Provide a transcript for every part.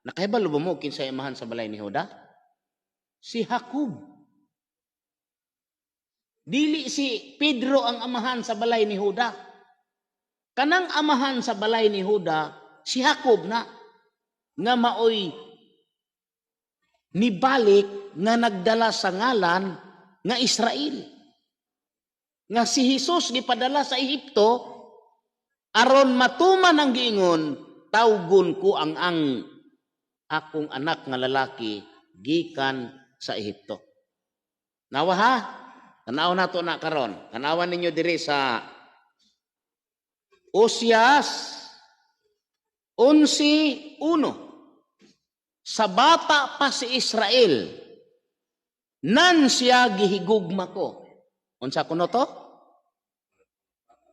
Nakahibalo ba mo kinsay amahan sa balay ni Huda? Si Jacob. Dili si Pedro ang amahan sa balay ni Huda. Kanang amahan sa balay ni Huda, si Jacob na nga maoy nibalik nga nagdala sa ngalan nga Israel. Nga si Jesus gipadala sa Ehipto aron matuman ang giingon, tawgon ko ang akong anak nga lalaki gikan sa Ehipto. Nawa ha? Tanaw nato na karon. Tanawan ninyo diri sa Osias 11:1. Sa bata pa si Israel, nan siya gihigugma ko. Unsa kuno to?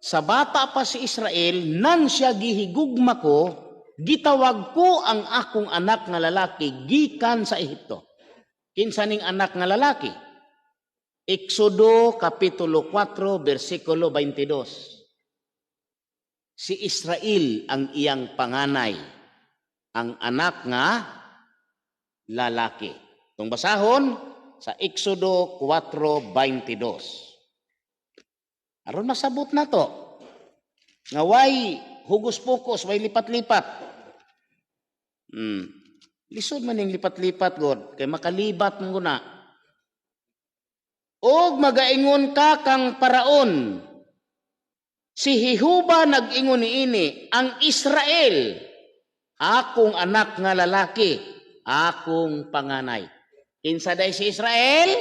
Sa bata pa si Israel, nan siya gihigugma ko, gitawag ko ang akong anak nga lalaki gikan sa Ehipto. Kinsa ning anak nga lalaki? Exodo Kapitulo 4, versikulo 22. Si Israel ang iyang panganay, ang anak nga lalaki. Itong basahon sa Exodo 4:22. Aron masabot na to. Nga way hugos-pukos, way lipat-lipat. Lisod man ning lipat-lipat god kay makalibat man guna. Og magaingon ka kang Paraon. Si Jehova nag-ingon niini, ang Israel, akong anak nga lalaki, akong panganay. Kinsa day si Israel?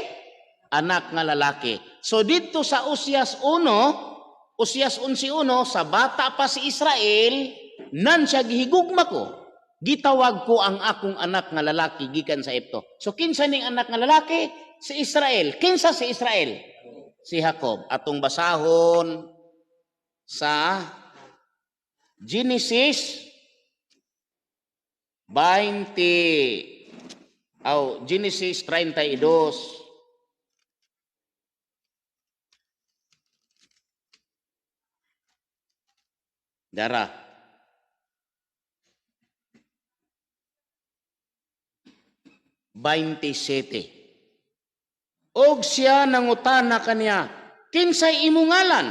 Anak nga lalaki. So dito sa Osias 1, Osias 11:1, sa bata pa si Israel, nan siya gihigugma ko. Gitawag ko ang akong anak nga lalaki gikan sa Ehipto. So kinsa ning anak nga lalaki? Si Israel. Kinsa si Israel? Si Jacob. Atong basahon sa Genesis 20 aw Genesis 32. Dara. 27. Og siya nangutana kaniya, kinsay imong ngalan?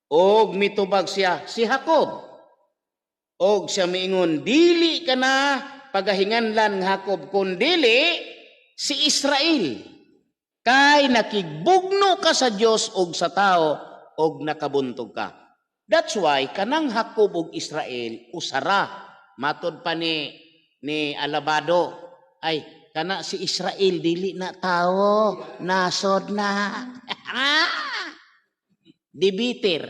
Og mitubag siya, si Jacob. Og siya miingon, dili ka na pagahinganlan nga Jacob, kundili si Israel. Kay nakigbugno ka sa Dios og sa tao og nakabuntog ka. That's why kanang Jacob ug Israel usara matod pa ni Alabado, ay kana si Israel dili na tao, nasod na. Dibiter.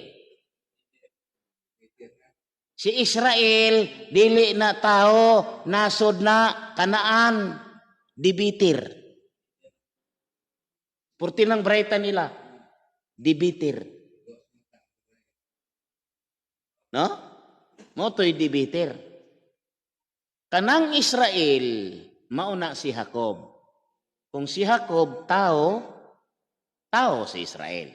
Si Israel dili na tao, nasod na Kanaan, dibiter. Purti ng braita nila, dibiter. No? Mo to'y dibiter. Kanang Israel, mauna si Jacob. Kung si Jacob tao, tao si Israel.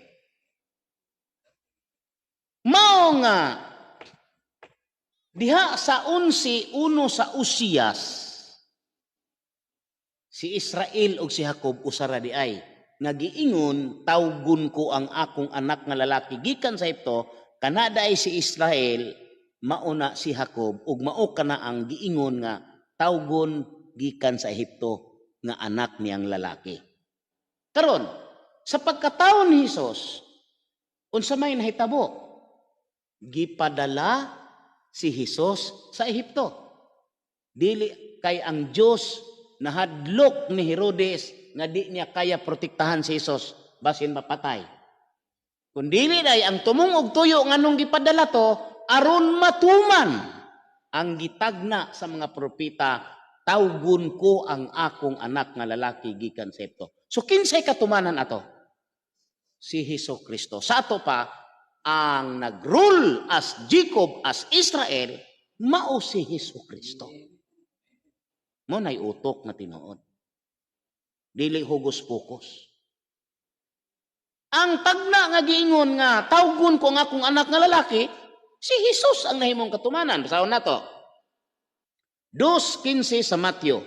Mao nga diha sa 11:1 sa Usiyas, si Israel ug si Jacob usara di ay nagiingon, tawgon ko ang akong anak nga lalaki gikan sa Ehipto, kanada ay si Israel, mauna si Jacob, ug mao kana ang giingon nga tawgon gikan sa Ehipto nga anak niyang lalaki. Karon, sa pagkataon ni Hesus, unsa may nahitabo? Gipadala si Hesus sa Ehipto. Dili kay ang Dios nahadlok ni Herodes nga di niya kaya protektahan si Hesus basin mapatay. Kung dili day ang tumong og tuyo nganong gipadala to aron matuman ang gitagna sa mga propeta, tawgon ko ang akong anak nga lalaki gikan sa Ehipto. So kinsay katumanan ato? Si Hesus Kristo. Sa ato pa ang nag-rule as Jacob, as Israel, mao si Hesus Kristo. Mo nay utok nga tinuod. Dili hugos-pukos. Ang tagna nga giingon nga tawgon ko ang akong anak nga lalaki, si Jesus ang nahimong katumanan. Basahon nato. 2:15 sa Mateo.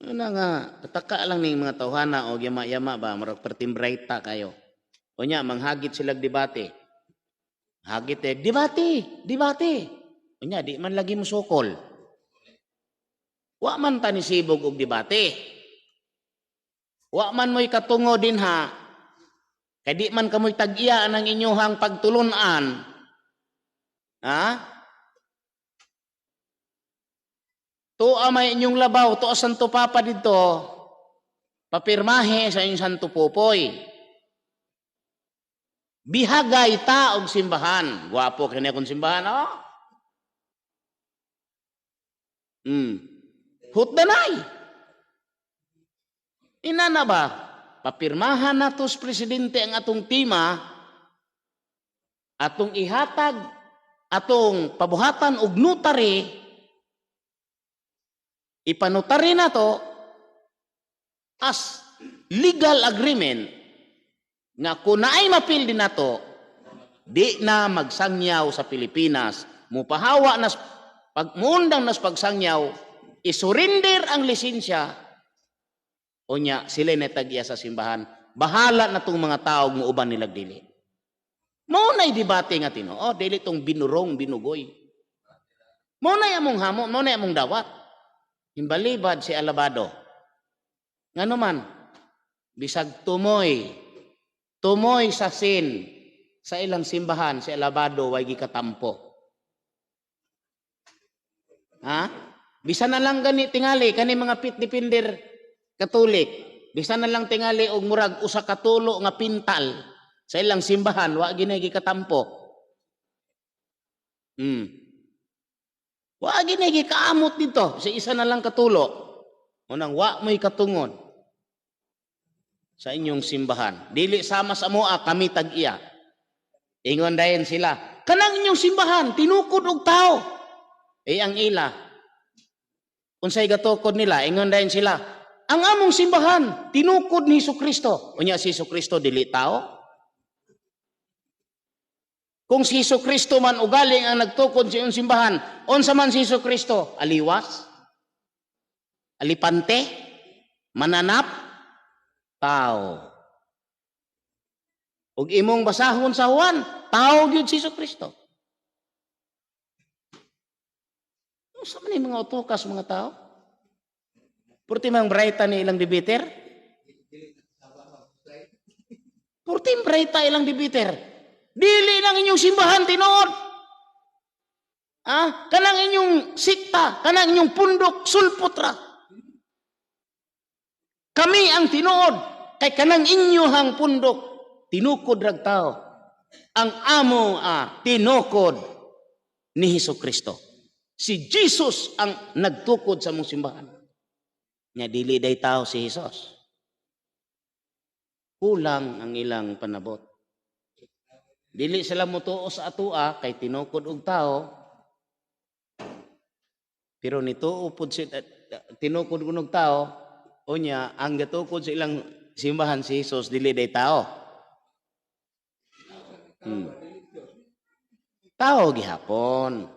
Ano nga, kataka lang ning mga tawhana o yama-yama ba, murag pertimbrayta kayo. O nya, manghagit silag debate. Hagit eh, debate, debate. O nya, di man lagi musukol. Wa man ta ni sibog og debate. Wa man mo'y katungo din ha. Kay di man kamoy tag-iya ang inyuhang pagtulunan. Ha? Tuwa may inyong labaw, tuwa Santo Papa dito, papirmahe sa inyong Santo Popoy. Bihagay ta og simbahan. Gwapo kini akong simbahan, oh. Hutdanay. Ina na ba? Papirmahan nato sa presidente ang atong tima, atong ihatag, atong pabuhatan og notary, ipanotary na to as legal agreement nga kung naay mapil din nato, di na magsangyaw sa Pilipinas, mupahawa na pag muundang nas pagsangyaw, isurrender ang lisensya, o nya sila na tag-iya sa simbahan, bahala na tong mga tao mo uban nilag dili. Mao na'y debate nga tinuod, dili tong binurong binugoy. Mao na'y among hamo, mao na'y among dawat. Himbalibad si Alabado. Ngano man, bisag tumoy, tumoy sa sin sa ilang simbahan, si Alabado way gikatampo. Ha? Bisan na lang gani tingali kani mga pit defender Katolik, bisan na lang tingali og murag usa ka tulo nga pintal sa ilang simbahan, wa gini gikatampo. Wa gini gikaamot dito sa isa na lang katulo. Unang wa mo'y katungod sa inyong simbahan. Dili sama sa moa kami tag-iya. Ingon dayon sila, kanang inyong simbahan tinukod og tao. Eh ang ila, unsay gatukod nila? Ingon dayon sila, ang among simbahan tinukod ni Jesucristo. Unya si Jesucristo dili tao? Kung si Jesucristo man ugaling ang nagtukod sa iyong simbahan, unsa man si Jesucristo? Aliwas? Alipante? Mananap? Tao. Ug imong basahon sa Juan, tao gyud si Jesucristo. Unsa man yung mga utukas mga tao? Purti mang brayta ni ilang debiter? Purti brayta ilang debiter. Dili nang inyong simbahan tinuod. Ah, kanang inyong sikta, kanang inyong pundok sulputra. Kami ang tinuod kay kanang inyohang pundok tinukod rag tao. Ang amo tinukod ni Jesucristo. Si Jesus ang nagtukod sa mong simbahan. Nya dili day tao si Jesus. Kulang ang ilang panabot. Dili sila motuo sa atua kay tinukod og tao. Pero nituo pud si tinukod og tao, unya ang gatukod sa ilang simbahan si Jesus dili day tao. Tao gihapon.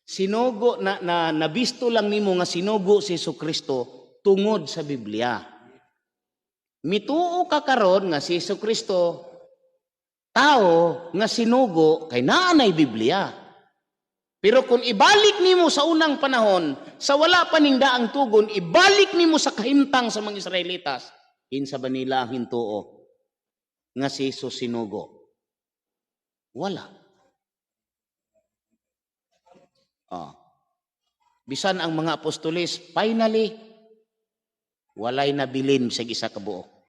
Sinugo na nabisto lang nimo nga sinugo si Jesucristo tungod sa Biblia. Mituo ka karon nga si Jesucristo tao nga sinugo kay naa nay Biblia. Pero kung ibalik nimo sa unang panahon, sa wala pa ning daang tugon, ibalik nimo sa kahimtang sa mga Israelitas, kinsa ba nila ang hintuo nga si Jesus sinugo? Wala. Oh. Bisan ang mga apostoles, finally, walay nabilin sa isa ka buok.